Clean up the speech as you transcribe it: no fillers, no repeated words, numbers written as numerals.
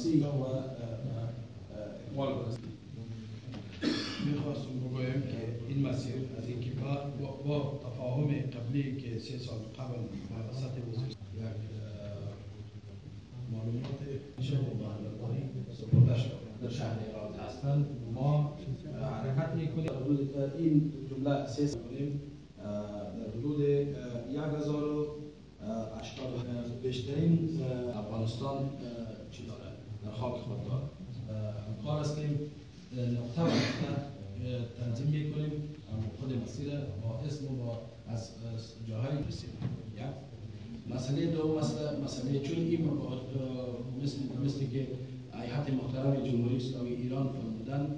شناسی و اقبال برسیم. میخواستم بگویم که این مسیر از اینکه با تفاهم قبلی که 3 سال قبل با سطح وزیر یک معلومات با سپرده شد، در شهر هرات هستند، ما حرکت میکنیم. حدود این جمله 3 کنیم، در حدود 1080 بیشترین افغانستان چی داره، در خاک خود داره. همکار هستیم، نقطه و نقطه تنظیم میکنیم، خود مسیر با اسم و با از جاهای رسیم. یک مسئله. دو مسئله، چون این مثل که هیئت محترم جمهوری اسلامی ایران فرمودن